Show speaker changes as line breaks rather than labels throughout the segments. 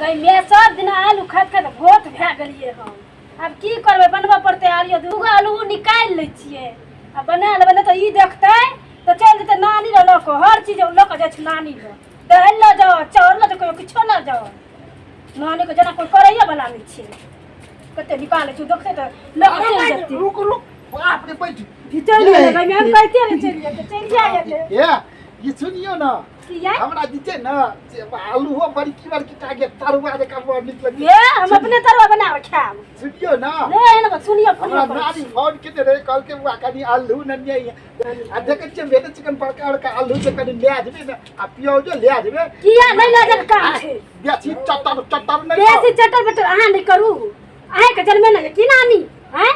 गई मैं सब दिन आलू खाइत खाइत भोथ भए गेलियै हम। आब की करबै, बनबऽ पड़तै आलू। दूगो आलू निकालि लै छियै आ बना लेबै, नहि तऽ ई देखतै तऽ चलि जेतै नानी लग लऽ कऽ। हर चीज लऽ कऽ जाइ छै नानी लग, दालि लऽ जाओ, चाउर लऽ जाओ, कहियो किछो लऽ जाओ। नानीके जेना कोइ करैए वला नहि छै। कते निकालै छै, देखतै तऽ लऽ कऽ चलि जेतै।
रुक रुक, बाप रे, बैठ।
चलि गेलै गई, हम कहिते नहि, चलि जेतै, चलि जाए।
ए, ई सुनियौ ने।
किया?
हमरा जे छै ने से आलूओ बड़की बड़की टा के तरुआ जकाँ बड़ नीक लगै।
ये हम अपने तरुआ बनाबै खायब।
सुनियौ ने।
नहि, एहन बात सुनियौ।
हमरा
सुनियौ।
नानी फोन केने रहै, कहलकै बौआ कनि आलू ननियै आ देखै छियै भेटै छै कनि बड़का बड़का आलू छै, कनि लए जेबै ने आ प्याजो लए जेबै।
किया नहि लऽ जाके काम छै?
बेसी चटर चटर नहि
बेसी चटर बटर अहाँ नहि करू, अहाँके जन्मे नहि की नानी आँय?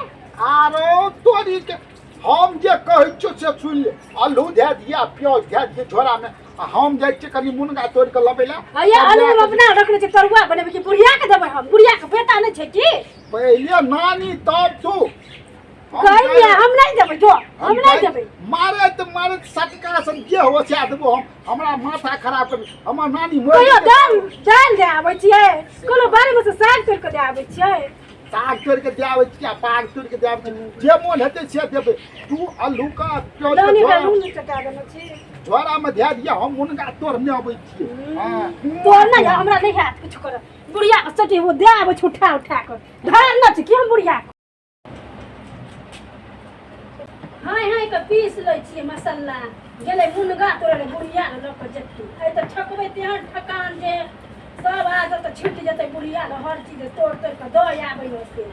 आरो तोरी के, हम जे कहै छियौ से सुनि ले। आलू धए दियै आ प्याज धए दियै झोरामे आ हम जाइ छियै कनि मुनगा तोड़ि कऽ लबै लए।
हैया आलू हम अपना रखने छियै, तरुआ बनेबै कि बुढ़िया के देबै? हम बुढ़िया के बेटा नहि छै की?
पहिले नानी तब तू। हम
कहिया हम नहि देबै, जो हम नहि देबै।
मारैत मारैत सटका सन जे हो सएह देबो हम। हमरा माथा खराब कर, हमर नानी मरि
कहियो
जेतै।
दालि दालि दए आबै छियै, कोनो बाड़ीमे से साग तोड़ि कऽ दए आबै छियै?
साग तोड़ि कऽ दए आबै छियै आ पाग तोड़ि कऽ दए आबै छियै, जे मोन हेतै से देबै। तू आलू के प्याज के
नानी के
झोरा
नून चटा देने छी।
झोरामे धए दिअ, हम मुनगा तोड़ने अबै छियै। हँ।
तोड़ नहि, हमरा नहि हैत किछु करऽ। बुढ़िया के सटी ओ दए आबै छै उठा उठा कऽ, धर न छै कि हम बुढ़िया के। हाय हाय के पीस लै छियै मसाला। गेलै मुनगा तोड़ै लए, बुढ़िया लए लऽ कऽ जेतै। आइ तऽ ठकबै तेहन ठकान जे सब आ तऽ छुटि जेतै। बुढ़िया लए हर चीज तोड़ि तोड़ि कऽ दऽ आबै से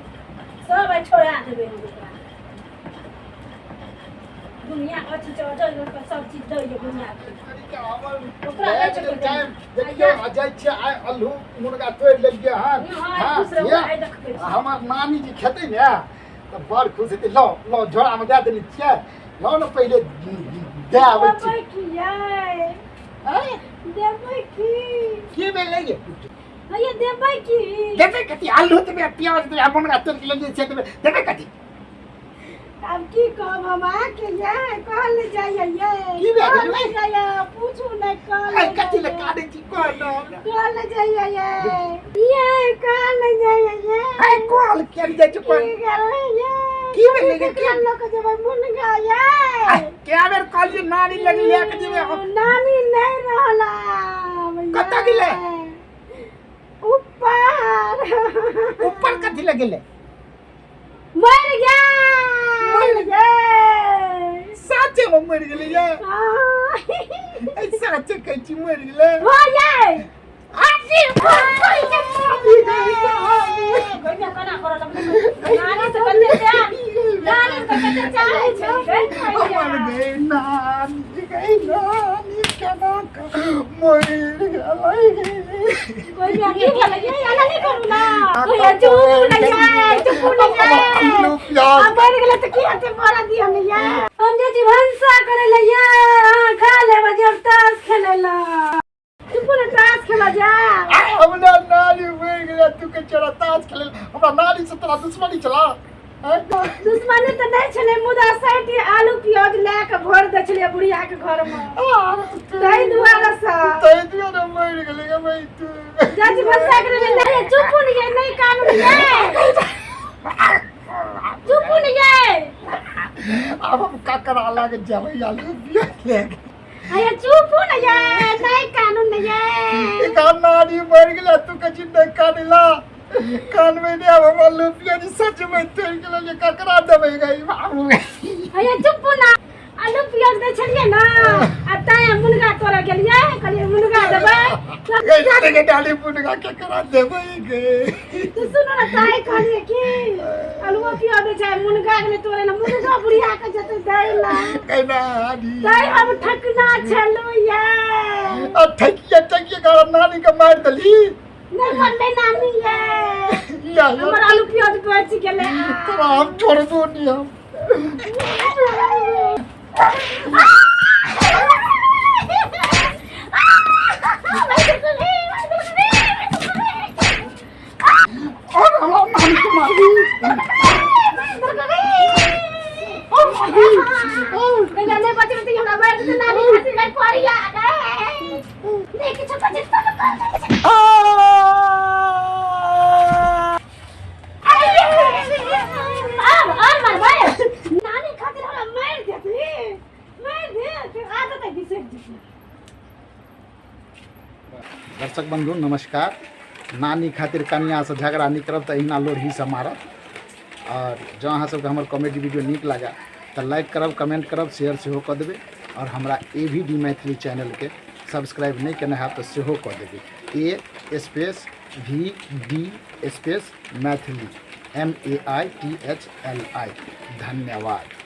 सब आइ छोड़ा देबै हम ओकरा। दुनिया अथी छै, अजय लऽ कऽ सब चीज दैए बुढ़ियाके। ओकरा नहि छै कोइ।
टाइम देखियौ, आ जाइ छियै आइ अल्हू मुनगा तोड़ि लेलियै हन।
हँ, आइ खुश रहू, आइ देखबै छी।
हमर नानी जी खेतै ने तऽ बड़ खुश हेतै। लौ लौ, झोरामे दए देने छियै, लौ ने, पहिले दए आबै छी।
देबै की यै?
आँय?
देबै की?
की भेलै यै?
हैया देबै की?
देबै कथी? आलू देबै, प्याज देबै आ मुनगा तोड़ि के लेलियै से देबै। देबै कथी?
आब की कहब हम अहाँके यै, कहल नहि जाइए यै।
की भए
कहल
गेलै?
नहि जाइए, पूछू नहि, कहल
आइ
नहि
कथी लए
जाइए।
कानै छी, कह ने हमरा।
कहल नहि जाइए यै, यै कहल नहि जाइए यै।
आइ कहल किया नहि जाइ छै?
की
कह।
करबै यै?
की भेलै गे?
ककरा लऽ कऽ जेबै मुनगा यै?
आइ कए बेर कहलियै नानी लग लए के जेबै हम।
नानी नहि रहल आब यै।
कतऽ गेलै?
ऊपर।
ऊपर कथी लए गेलै?
मरि गेल।
मरि
गेल।
साचे में मरि गेलै ये?
हाँ।
ऐ साचे कहै छी मरि गेलै?
हो यै।
आजी,
गैया केना करऽ लगलै? नानी से कते चाह, नानी से कते चाहै छै गै।
हमर गै नानी, गै नानी केना कऽ मरि गेलै?
गैया की भेलै यै? एना नहि करू ना गैया, चुप नै यै, चुप नै यै।
आलू प्याज
आ मरि गेलै तऽ की हेतै? मरऽ दिअ ने यै। हम जाइ छी भनसा करै लए यै, अहाँ खा लेब जब ताश खेलै लए। चुप ने, ताश खेलऽ जायब।
आइ हमरा नानी मरि गेलै, तू के चोरा ताश खेलै? हमरा नानी से तोरा दुश्मनी चला?
दुश्मनी तऽ नहि छलै, मुदा साठि आलू प्याज लए कऽ भरि दै छलियै बुढ़िया के घरमे, ताहि दुआरे सँ।
ताहि दुआरे मरि गेलै गे भाइ तू।
जाइ छी भनसा करै लए। नहि, चुप ने यै, नहि कानू ने यै, चुप ने यै।
आब हम ककरा लग जेबै आलू प्याज लए के?
अरे चुप ने यै, नहि कानू ने यै।
एकरा नानी मरि गेलै, तू कहै छी नहि कानला। कानबै नहि आब। हम आलू प्याज सच में तोड़ि गेलै जे ककरा देबै गै बाबू?
अरे चुप ना, आलू प्याज दै छलियै ना आ तैं मुनगा तोड़ऽ गेलियै, कहलियै मुनगा देबै।
गै नानी, गे नानी, मुनगा ककरा देबै गे?
तू सुनो ना, ताई कहलियै कि आलूओ प्याज दै छै, मुनगा गेलै तोड़े ला, मुनगा बुढ़िया के जेतै दै ला।
गै नानी।
तैं हम ठकना छलहुँ यै।
आ ठकिया ठकिया कर नानी के मारि देली।
नहि मरलै नानी यै।
या
हमर आलू प्याज बचि गेलै।
तोरा हम छोड़बो नहि हम। और हमरा नानी के मारली और मारली और
गैया नहि बचबै तऽ हमरा मारि देतै नानी खातिर गै परिया गै। नहि किछु बचत।
आ!
चलि जेबै।
दर्शक बंधु नमस्कार। नानी खातिर कनियासँ झगड़ा नहि करब तऽ अहिना लोढ़ीसँ मारत। आओर जँ अहाँ सबके हमर कॉमेडी वीडियो नीक लागए तऽ लाइक करब, कमेंट करब, शेयर सेहो कऽ देबै। आओर हमरा ए वी डी मैथिली चैनलके सब्सक्राइब नहि केने हैब तऽ सेहो कऽ देबै। A space V D space Maithili, M A I T H L I. धन्यवाद।